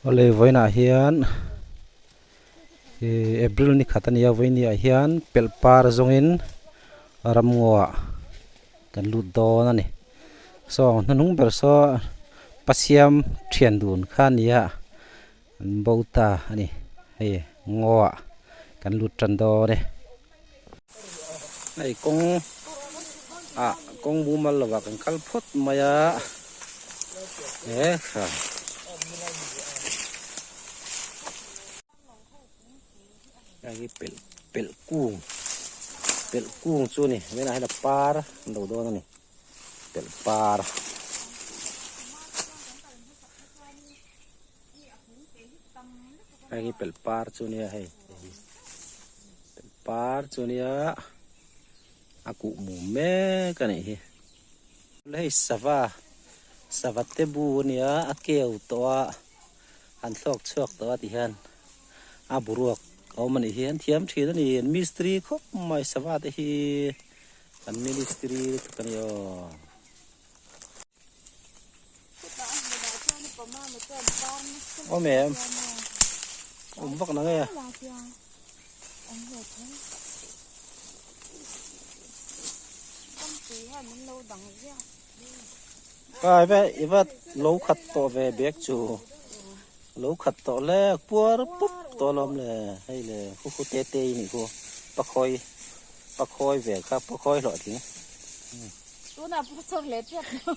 Awle vawiinah hian ihh April ni khat a ni a vawiin ah hian pelh par zawngin ramngaw ah kan lut dawn a ni saw hnuhnung ber saw pasiam thian dun kha a ni a an bo ta a ni hei ngaw ah kan lut tan dawn e. Hei kawng ah kawng mumal lovah kan kal phawt mai a he kha. Hei hi pelh pelh kung pelh kung chu a ni tunah hian a par an lo dawn a ni pelh par. Hei hi pelh par chu nia hei pelh par chu nia a kuh mum mek a nih hi hei sava sava te bu a nia a keu tawh a an thlawk chhuak tawh a ti hian a boruak a awm a nih hi an thiam thin a ni an mistiri khawp mai sava te hi an ministry lutuk a ni aw. Awm em? Awm vak na nge? Kai ve i va lo khat tawh ve bag chu lo khat tawh le puar pup tawh alawm le hei le khu khu te te i nih khu pakhawi pakhawi ve kha pakhawi hlawhtling. Tunah pawh chawk leh tep lo.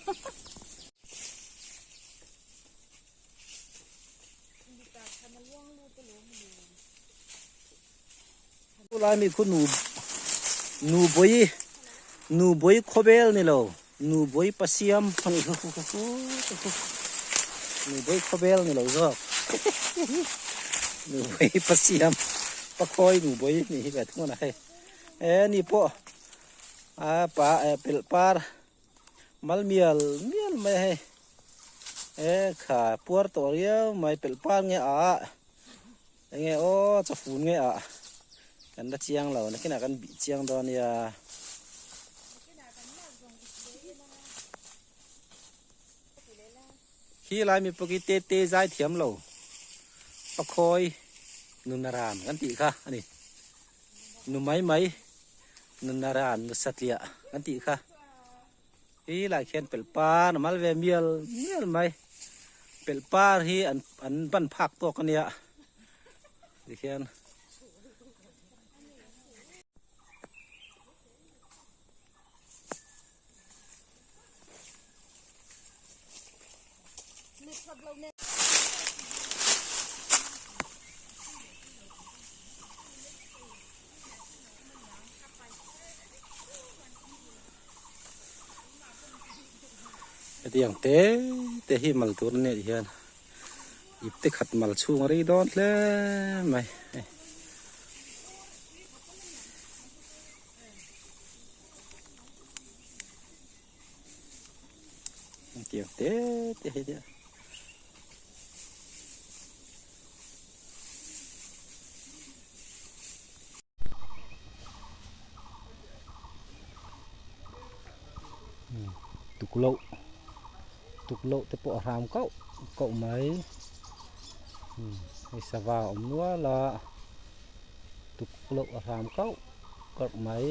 Lai mi khu nu nu boi nu boi khawbel ni lo nu boi pasiam ani khu khu khu khu nu boi khawbel ni lo zawk nu boi pasiam pakhawi nu boi ni hi ve thung a hei e ni pawh A pa eh pelh par mal mial mial mai a hei e kha puar tawh riau mai pelh par nge a enge aw chawfun nge a kan la chiang lo nakinah kan bih chiang dawn ania. Khi lai mi pawh khi te te zai thiam lo pakhawi nunaran kan tih kha a ni. Nu mai mai nunaran nu satliah kan tih kha hi lai khian pelh par a mal ve mial mial mai pelh par hi an an ban phak tawk a nia tikhian. Hetiang te te hi mal tur a nih hian ip te khat mal chhung a rei dawn hle mai hei. Tiang te te hi nia. Tukloh tukloh te pawh a hram kauh kauh mai hei sava a awm nual a tukloh a hram kauh kauh mai.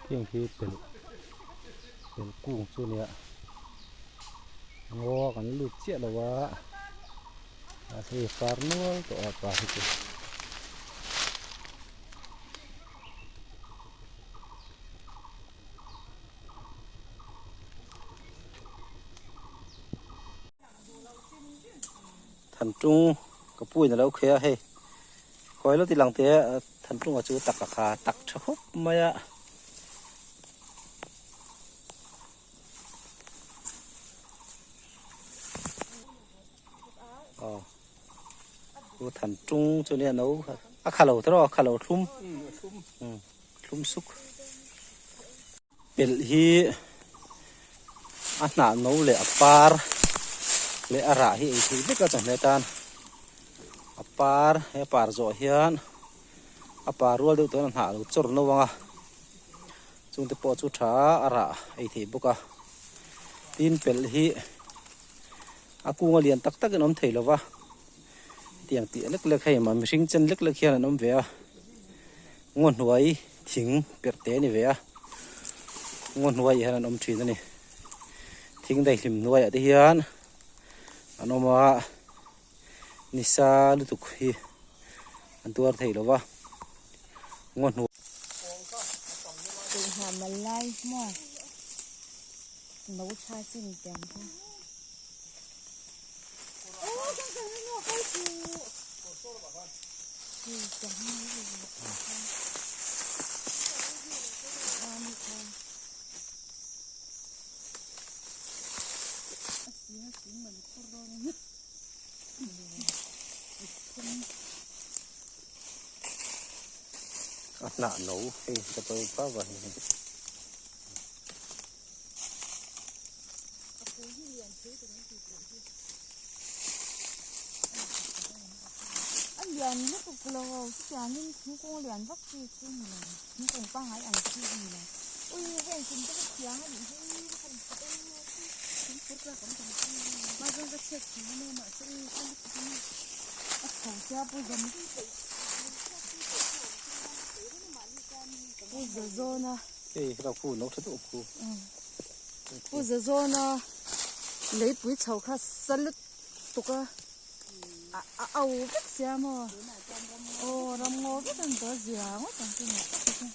Heng hi pelh pelh kung chu nia ngaw kan lut chiah lo a mahse hei par nual tawh a par hi chu. Thantung. Ka pu in a lo khei a hei. Khawi lo ti lang teh a Thantlunga chu tak a kha tak tha khawp mai a. Aw chu Thantlung chu nia no a kha lo tawh a kha lo thlum thlum suk. Pelh hi a hnah no leh a par leh a rah hi ei theih vek a chawhmeh atan a par he par zawh hian a par rual deuh tawh hian a hnah a lo chawr no ang a chungte pawh chu tha a rah ei theih bawk a tin pelh hi a kung a lian tak tak in a awm thei lo va hetiang tih lek lek hei mihring chen lek lek hian an awm ve a. Ngaw hnuai thing perh te a ni ve a, ngaw hnuaiah hian an awm thin a ni. Thing daihlim hnuaiah te hian an awm a, nisa lutuk hi an tuar thei lo va, ngaw hnuai. Tuihna mal lai maw no tha sin tiang kha. A hnah no hei ka to pa va hi. A lian lutuk lo chutiangin thingkung lian vak chi chu a ni lo thingkung pangngai ang chi a ni lo ui heng thing te hi thiang a nih hi ka han hmu em thingpur tlak awm tam chi mahse ka chhiat thei a nia mahse ui ka lutuk a nia a chho sia pu zawm pu zawna hei ka khu no tha deuh khu. Pu Zazawna leipui chho kha sa lutuk a, a au vek sia maw? Aw ram ngaw vek an daw zia ngawt ang chu ni tak chu.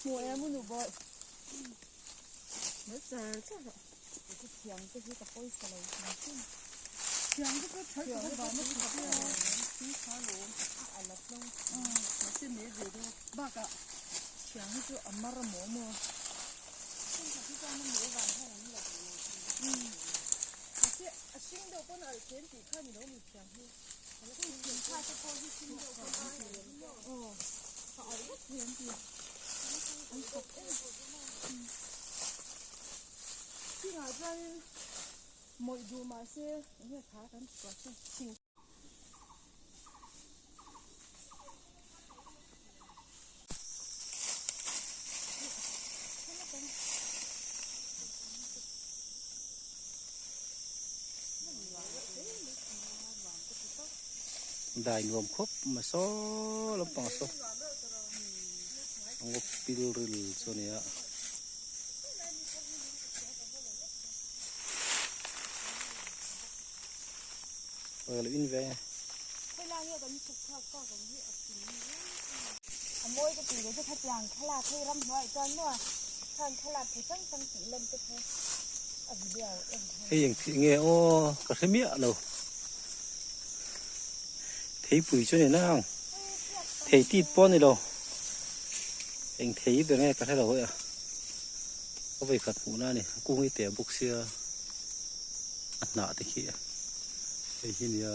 Hmu em u nu bawih. Hmel char char a. Thiang te hi ka pawisa lo hrim hrim. Thiang te chu thal chu ka vana chu sia. Thing tha lawm a ala tlo. Mahse me ve deuh bakah thiang hi chu a mar a maw maw. Thenkhat hi chuan a me van hian an la duh lo thin. Mahse a hring deuh pawn a alh chen tih kha ni lo mi thiang hi. Thing tha te pawh hi hring deuh pawn a alh chen maw. Aw a alh vek thei an ti. An chak em. Chhingah chuanin mawih duh mahse enge tha kan ti tawh chu chhing. Dai nuam khawp mai saw lampang saw ngaw pil ril chu a ni a. In ve a mawi ka tih ve chu khatiang thlalak hei ramhnuai chuan maw khan thlalak chi hrang hrang tih lan te kha a video en khan hei eng thih nge aw ka hre miah lo theipui chu a ni nang thei tit pawh a ni lo. Eng thei ber nge ka hre lo hawih a, ka vawi khat hmuh na a ni, a kung hi teh bawk sia a hnah te khi hei hi nia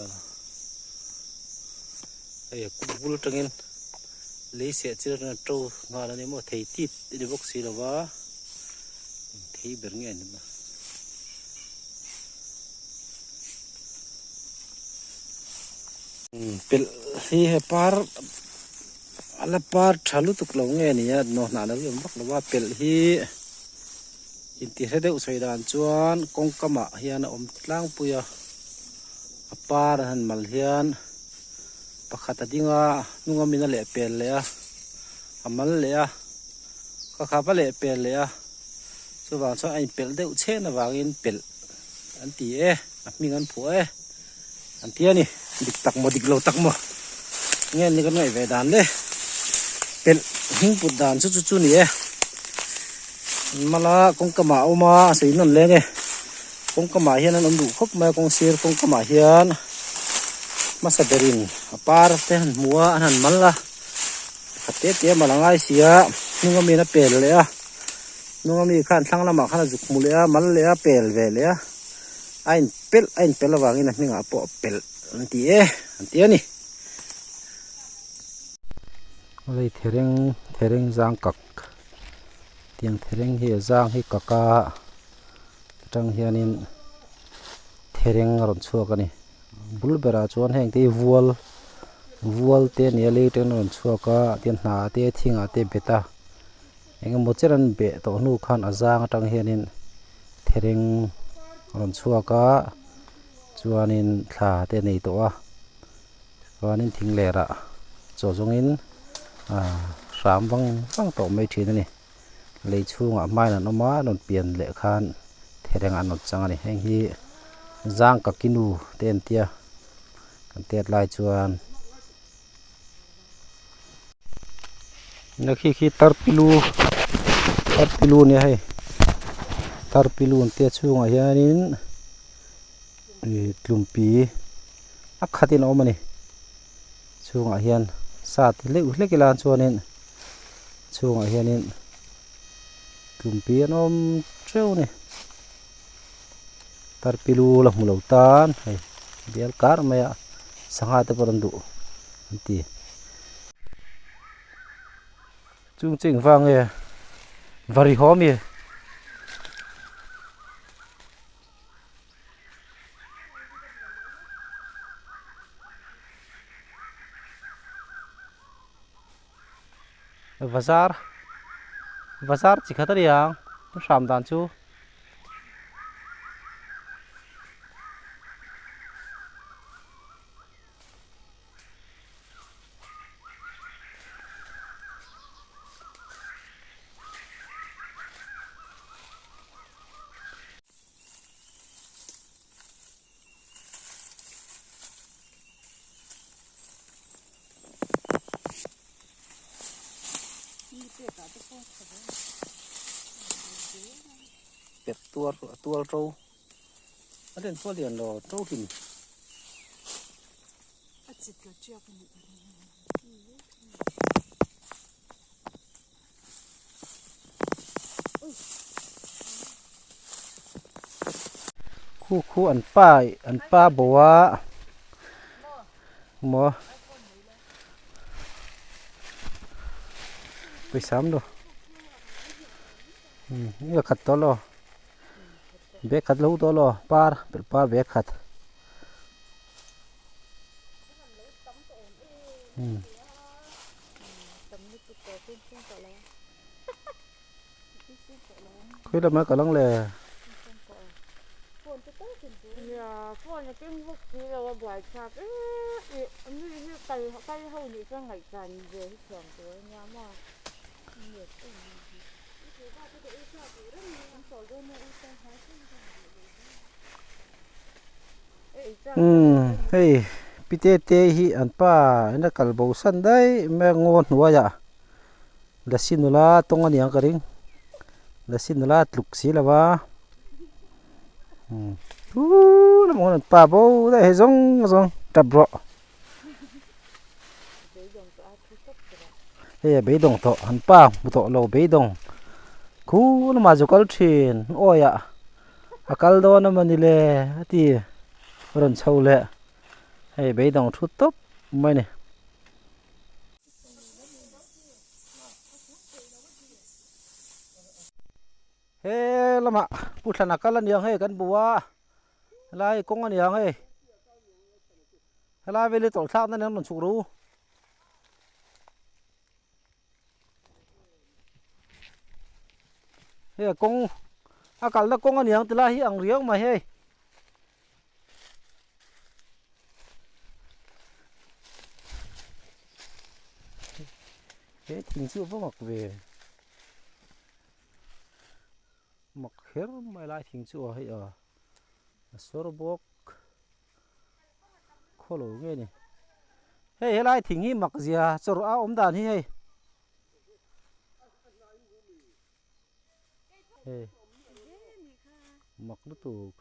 hei a kung bul atangin lei seh chil atangin a to nghal a ni maw thei tit a ni bawk si lova eng thei ber nge a ni maw. Pelh hi he par. A la par tha lutuk lo nge ni a naw hnah lo hi awm vak lo a pelh hi intihre deuh sawi dan chuan kawngkamah hian a awm tlangpui a a par an han mal hian pakhat a ding a hnung a min a leh pel leh a a mal leh a ka khap a leh pel leh a chuvang chuan a inpelh deuh chhen avangin pelh an ti e a hming an phuah e. An ti a ni, dik tak maw dik lo tak maw nge ni kan ngaih ve dan le pelh hming put dan chu chu chu ni e mala kawngka mah a awm a a sawi nawn leng e Kawngkamah hian an awm duh khawp mai a, kawng sir kawngkamah hian hmasa berin a par te han hmu a, an han mal a, pakhat te te a mal a ngai si a, hnung ami in a pel leh a, hnung ami khan thlang lamah khan a zuk hmu leh a, mal leh a, pel ve leh a, a in pelh a in pelh avangin a hmingah pawh a pelh an ti e an ti a ni. Lei thereng thereng zang kak tiang thereng hi a zang hi kak a. Atang hianin thereng a rawn chhuak a ni bul berah chuan heng te hi vual vual te a ni a lei atangin a rawn chhuak a tin hna te thingah te a bet a eng emaw chen an beh tawh hnu khan a zang atang hianin thereng a rawn chhuak a chuanin thla te a nei tawh a chuanin thing lerah chaw zawngin ah hram vang vang tawh mai thin a ni. Lei chhungah hmain an awm a, an rawn pian leh khan thereng an rawn chang a ni. Heng hi zang ka kinu te an tia kan tet lai chuan khi khi tarpilu tarpilu a nia hei tarpilu an tia chhungah hianin ih tlumpi a khatin a awm a ni. Chhungah hian sa ti hleuh hlek ila chuanin chhungah hianin tlumpi an awm teuh a ni tarpilu la hmu lo tan hei bial kar mai a sangha te pawh an duh an ti chung chu engvang nge varihaw ami. Bazar bazar chi khat a ni ang hram dan chu. Pet tuar a tual to a len pawh a lian lo to hlim. Khu khu an pa an pa bo a maw pawisa awm lo umm khat tawh lo bag khat lo tawh lo par par bag khat. Khawi lamah ka lang le. Umm hei pite te hi an pa in a kal bo san daih mai a ngaw hnuaiah lasi nula tawng a niang ka ring lasi nula tluk si lo va umm huuu lamah khuan an pa bo daih hei zawng zawng tap rawh hei a beidawng tawh an pa hmu tawh lo beidawng khu lamah zu kal thin awi ah. A kal dawn a mawni le a ti rawn chho leh hei beidawng thu tawp mai a ni. He lamah pu thlan a kal a niang hei kan bu a helai kawng a niang hei helai vel hi tawlh thlak na nen rawn chhuk ru. Hei a kawng a kalna kawng a niang ti lai hi ang riau mai hei. He thing chu a va mak ve. Mak kher mai lai thing chu a hei a a sawr bawk. Khaw lo nge ni hei helai thing hi mak zia chawrh a awm dan hi hei hei mak lutuk.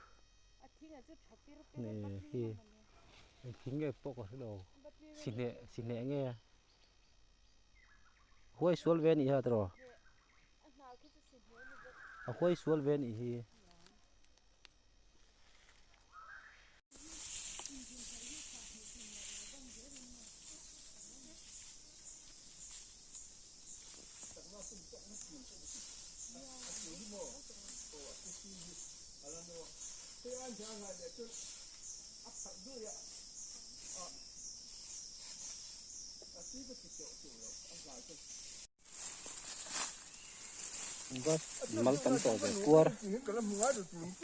Nè khi thing nge pawh ka hre lo sihneh sihneh nge huai sual ve anih hi a tiraw a huai sual ve anih hi. Mal tam tawh ve puar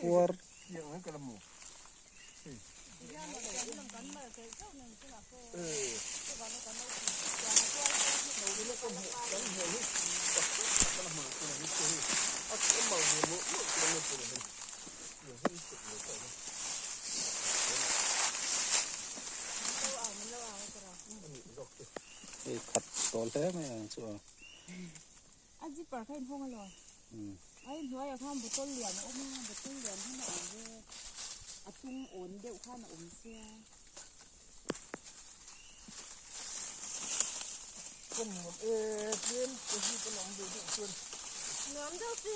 puar. Hei khat tawh hle mai ang chu a. A zipper kha inhawng alawm. A inhnuaiah khan bottle lian a awm a, bottle lian khan a awm ve. A chung awn deuh khan a awm sia. Nuam deuh si.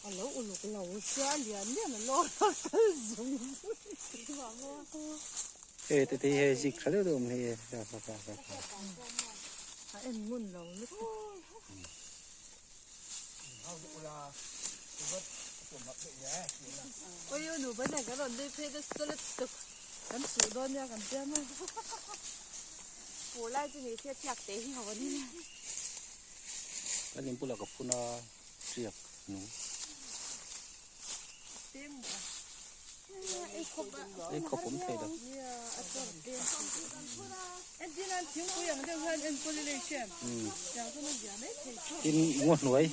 A lo uluk lo sia lian lian a lawr a kal zung zung. Hei te te hi hei zik tha deuh deuh awm hi A en ngun lo lutuk. Kan in bulah ka phun a tiak nung. Ei khawp awm thei lo. Tin ngaw hnuai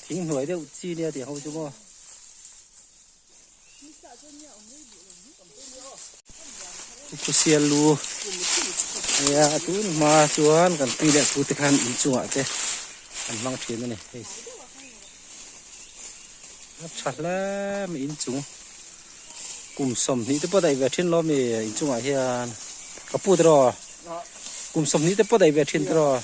thing hnuai deuh chi nia tih ho chu maw. Chu sial lu nia a tun hma chuan kan pi leh pu te khan inchungah te an hmang thin a ni hei. A tha hle mai inchung kum sawmhnih te pawh daih ve thin lo mi inchungah hian ka pu tiraw kum sawmhnih te pawh daih ve thin tiraw.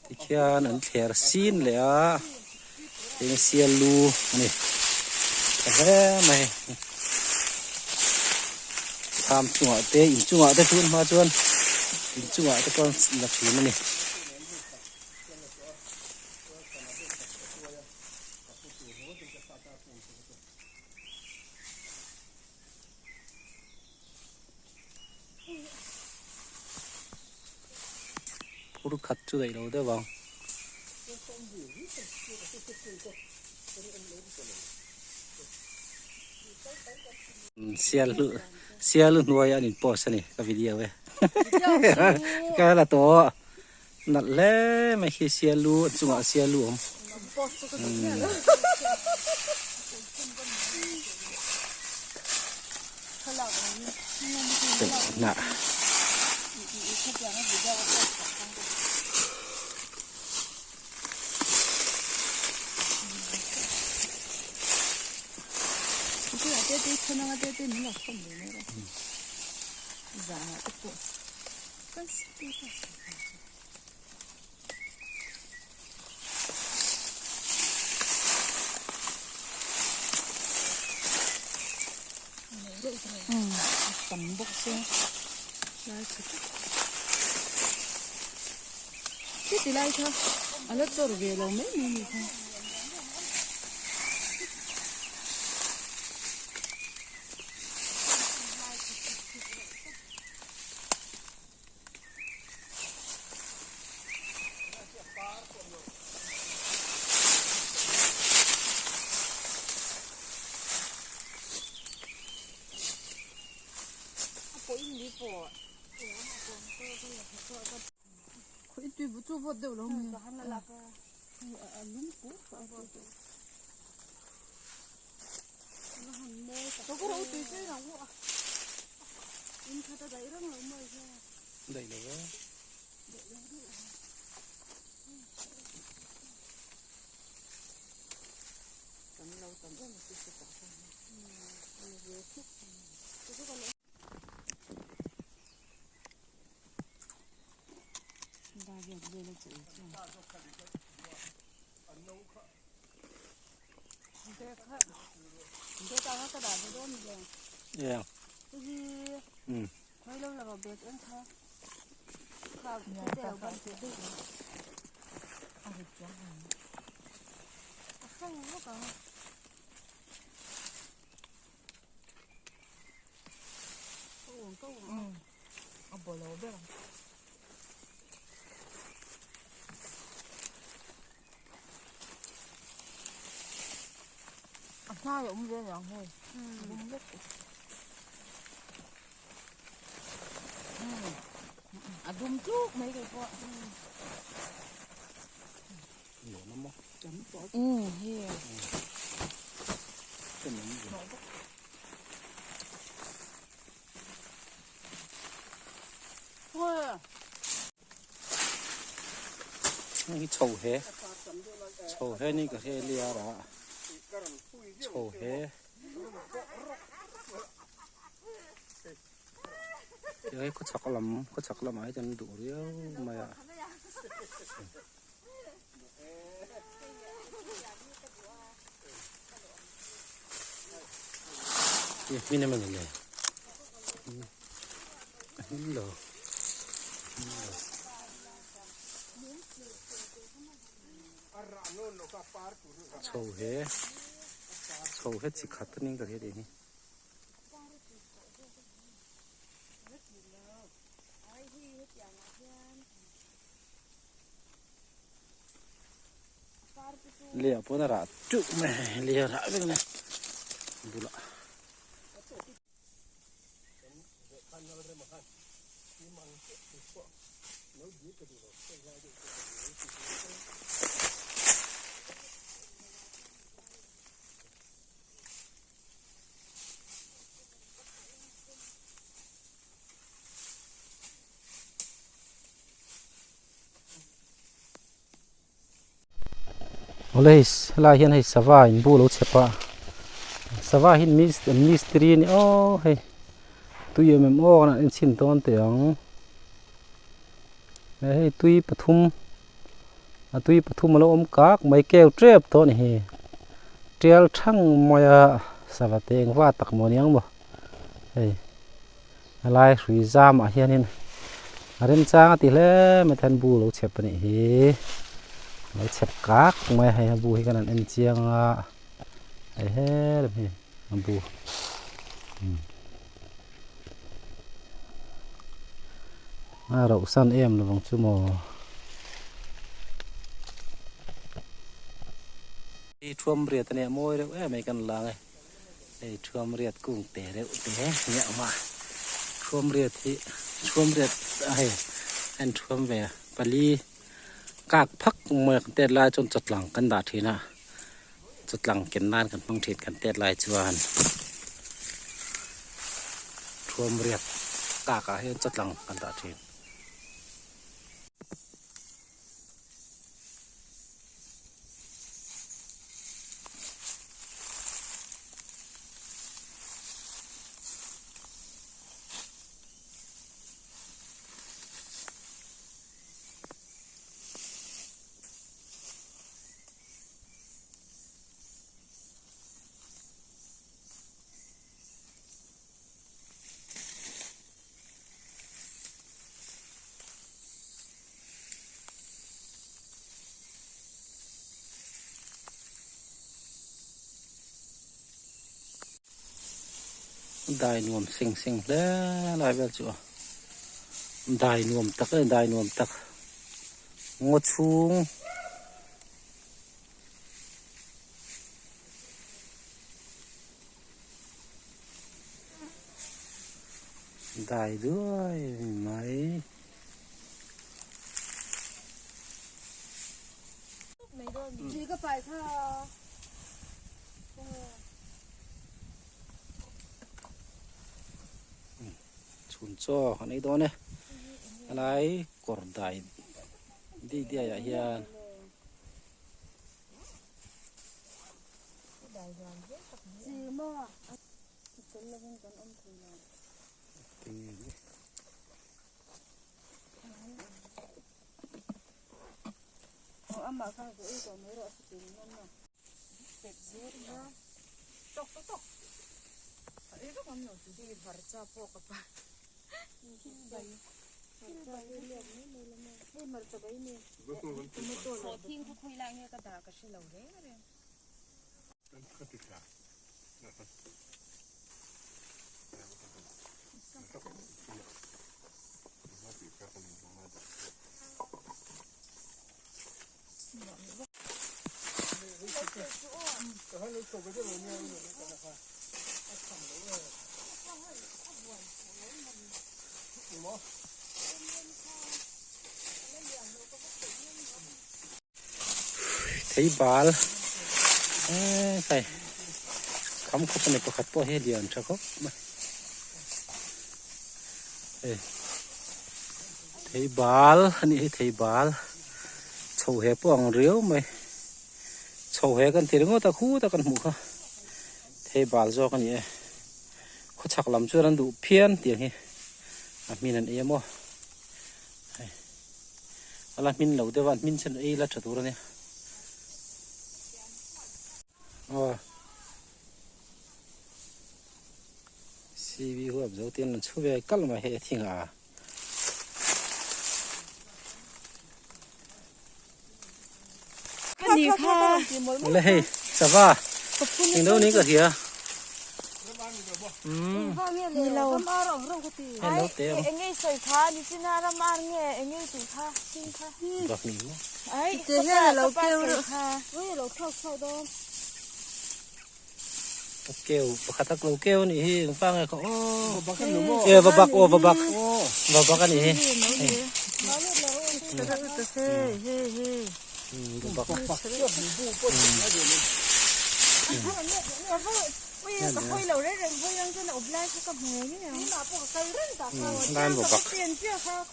Tikhian an thler sin leh a eng sial lu a ni tha hle mai tham chungah te inchungah te tun hma chuan inchungah te pawh la thin a ni. Phur khat chu daih lo deuh ang. Sial hlu sial hnuai an in post ani ka video e ka la tawh nalh hle mai khi sial lu an chungah sial lu awm. Hnah. Tam bawk se lai tha tak chiti lai kha a la chawr ve lo mai mai ni kha. Daih lo va. Yeah. Hei chho he chho he ni ka hre liar a chho he hei khaw chhak lam khaw chhak lamah hian an duh riau mai a. Hmin emaw ni le a hmin lo chho he chho he chi khat a ni ka hria tih hi. Lia pawn a rah teuh mai a lia rah vek mai a bulah. Awle hei helai hian hei sava in bu lo chhep a sava hi mistiri a ni aw hei tui em em aw kan en chhin dawn teh ang hei tui pathum a tui pathum a lo awm kak mai keu tep tawh a ni hi tial thang mai a sava te engva tak maw niang maw hei. Helai hrui zamah hianin a remchang a ti hle mai te hian bu lo chhep a nih hi lo chhep kak mai a hei a bu hi kan han en chiang a hei helem hi a bu a rauh san em lovang chu maw. Hei thuam riat a nia mawi reuh em mai kan lang e. Hei thuam riat kung te reuh te nia awm a thuam riat hi thuam riat a hei a in thuam ve a pali kak phak mai a kan tet lai chuan chawtlang kan dah thin a chawtlang ken nan kan hmang thin kan tet lai chuan thuam riat kak ah hian chawtlang kan dah thin. Dai nuam sing sing hle lai vel chu a dai nuam tak a ni dai nuam tak ngaw chhung. Dai duai mai. Chhun chaw kan ei dawn e. Helai kawr dai dei diai ah hian. Thei bal eee kai kham khawp a ni pakhat pawh hi a lian tha khawp mai hei thei bal a nih hi thei bal chho he pawh ang riau mai chho he kan ti ringawt a khut a kan hmuh kha thei bal zawk a ni e khawchhak lam chuan an duh phian tiang hi a hmin an ei a maw hei a la hmin lo deuh a an hmin chuan ei la tha tur a nia aw cv huap zo te an rawn chhu ve kalh mai hei a thing a. Le hei sava eng deuh niin ka hria umm hei lo te ang bakmi maw keu pakhat a lo keu anih hi engpa nge kha aw e va bak aw va bak va bak anih hi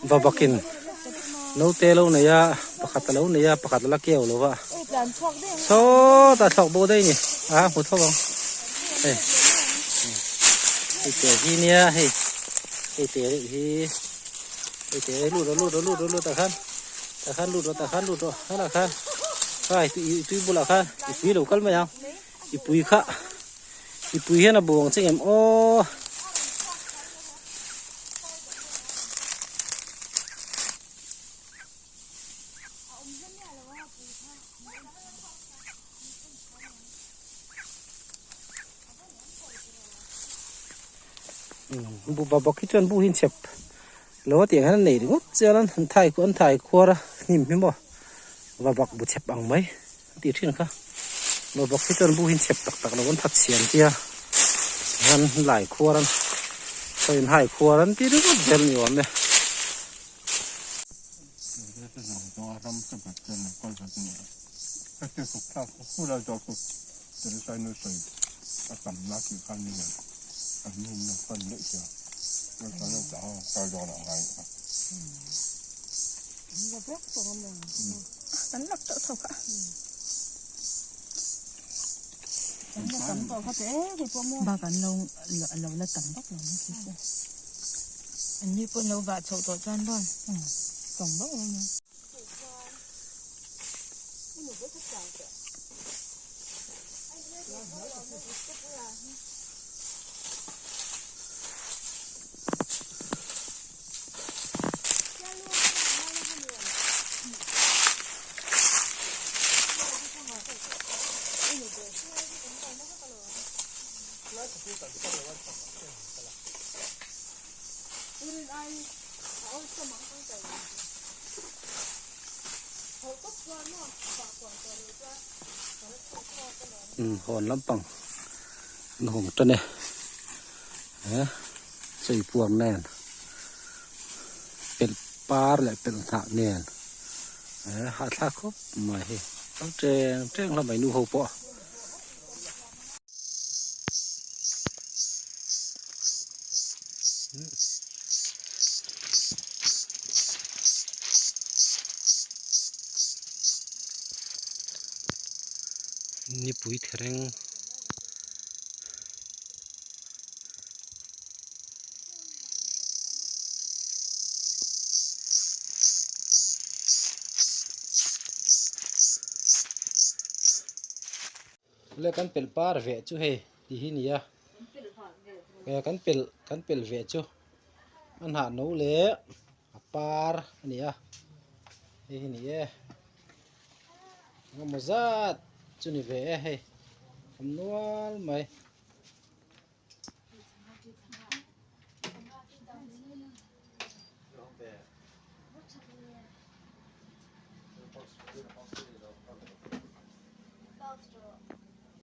va bakin naute lo nei a pakhat a lo nei a pakhat a la keu lo va. Sawtah thlawk bo daih a ni a hmu tho ang hei hei te hi nia hei hei te reuh hi hei te lut rawh lut rawh lut rawh lut tah khan tah khan lut rawh tah khan lut rawh helaiah khan khai tui bulah khan i pui lo kal mai ang i pui kha i pui hian a bu ang che em aw. Bu ba bawk hi chuan bu hi chep lo a tih ang hian a nei ringawt chian a an thai an thai khuar a hnim hi maw va bak bu chep ang mai a tih thin kha va bawk hi chuan bu hi chep tak tak lo an that siam tia hian lai khuar an sawi in hai khuar an ti ringawt zel ni awm e. An ni pawh lo vah chhoh tawh chuan rawn tam vak lo mai. Hawn lampang an hawng tan e he chei puar nen pelh par leh pelh hnah nen he hahthlak khawp mai hei kal teng teng hlawm mai nu ho pawh. Nipui thereng le kan pelh par veh chu hei ti hi a ni a kan pelh kan pelh veh chu a hnah no leh a par a ni a hei hi a ni e engemaw zat chu ni ve e hei awm nual mai.